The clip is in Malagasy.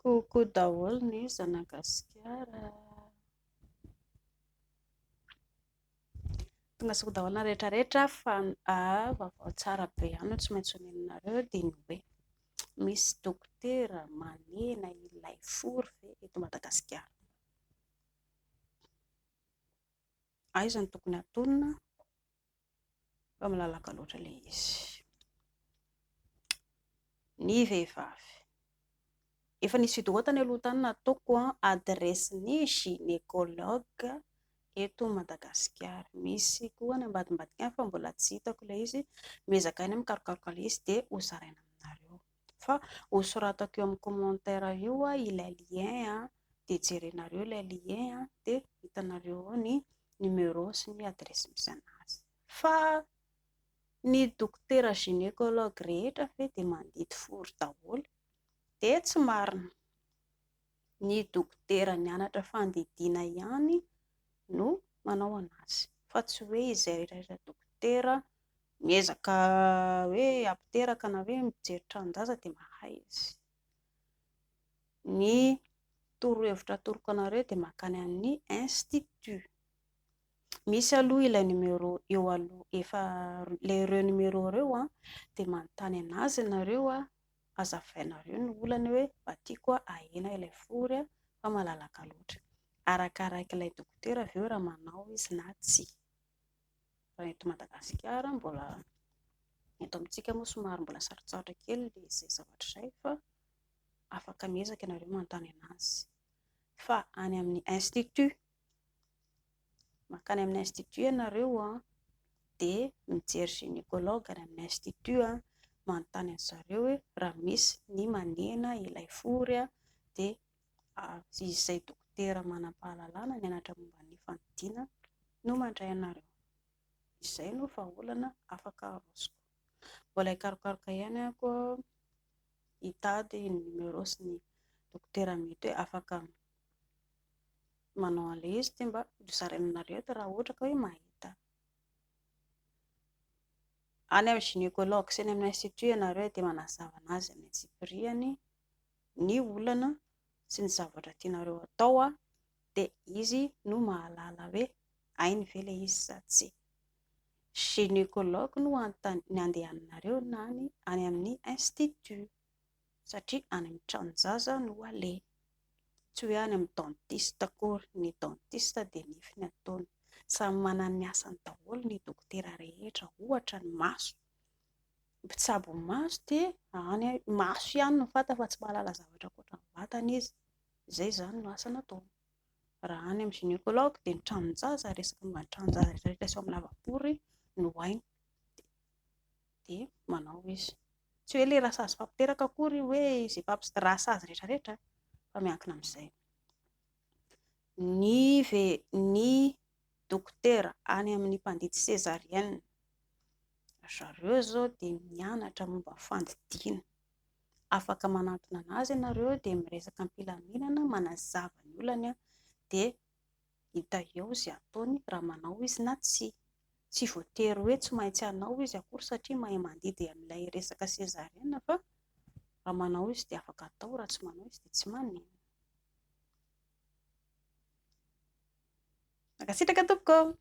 Coucou daholo ny zanagasikara. Tonga soa daholo ny rehetra rehetra fa vaovao tsara be ihany no tsy maintsy omenareo dia ny hoe misy dokotera manena ilay fory ve eto Madagasikara? Aiza no tokony hatonina fa malalaka loatra ilay izy. Ny vehivavy. Efa nisy vidéo tany aloha tany nataoko adiresin'ny gynécologue eto Madagasikara. Misy koa any ambadimbadika any fa mbola tsy hitako ilay izy. Miezaka ihany mikarokaroka ilay izy dia hozaraina aminareo. Fa hosoratako eo amin'ny commentaire io ilay lien dia jerenareo ilay lien dia hitanareo ao ny numéro sy ny adiresy misy anazy. Fa ny dokotera gynécologue rehetra ve dia mandidy fory daholo? Dia tsy marina. Ny dokotera nianatra fandidiana ihany no manao anazy fa tsy hoe izay rehetra rehetra dokotera miezaka hoe hampiteraka na hoe mijery tranon-jaza dia mahay izy. Ny torohevitra atoroko anareo dia mankany amin'ny institut. Misy aloha ilay numéro eo aloha efa ilay ireo numéro ireo an, dia manontany anazy ianareo an, hazavainareo ny olana hoe mba tiako ahena ilay fory fa malalaka loatra. Arakarak'ilay dokotera avy eo raha manao izy na tsia. Raha eto Madagasikara mbola eto amintsika moa somary mbola sarotsarotra kely izay zavatra izay fa afaka miezaka ianareo manontany anazy. Fa any amin'ny institut, mankany amin'ny institut ianareo an, dia mijery gynécologue any amin'ny institut an, manontany an-dry zareo hoe raha misy ny manena ilay fory an, dia izay dokotera manam-pahalalana nianatra momba ny fandidiana no mandray anareo. Izay no vahaolana afaka arosoko. Mbola hikarokaroka ihany aho koa hitady ny numéro sy ny dokotera mety hoe afaka manao an'ilay izy dia mba hozaraina aminareo eto raha ohatra ka hoe mahita. Any amin'ny gynécologue sy any amin'ny institut ianareo dia manazava anazy amin'ny antsipiriany ny olana sy ny zavatra tianareo atao dia izy no mahalala hoe hainy ve ilay izy sa tsia. Gynécologue no ny andehananareo na ny any amin'ny institut satria any amin'ny tranon-jaza no aleha. Tsy hoe any amin'ny dentiste akory, ny dentiste dia nify ny ataony. Samy manana ny asany daholo ny dokotera rehetra, ohatra ny maso. Mpitsabo maso dia any maso ihany no fantany fa tsy mahalala zavatra ankoatra ny vatana izy. Izay izany no asa nataony. Raha any amin'ny gynécologue dia ny tranon-jaza, resaka momba ny tranon-jaza rehetra rehetra sy ao amin'ny lavabory no hainy. Dia manao izy. Tsy hoe ilay rasazy fampiteraka akory hoe izay rasazy rehetra rehetra fa miankina amin'izay. Ny ve ny dokotera any amin'ny mpandidy césarienne, zareo izao dia mianatra momba ny fandidiana. Afaka manantona anazy ianareo dia miresaka am-pilaminana, manazava ny olany dia hita eo izay ataony raha manao izy na tsia. Tsy voatery hoe tsy maintsy hanao izy akory satria mahay mandidy amin'ilay resaka césarienne fa raha manao izy dia afaka atao, raha tsy manao izy dia tsy maninona. Mankasitraka tompoko!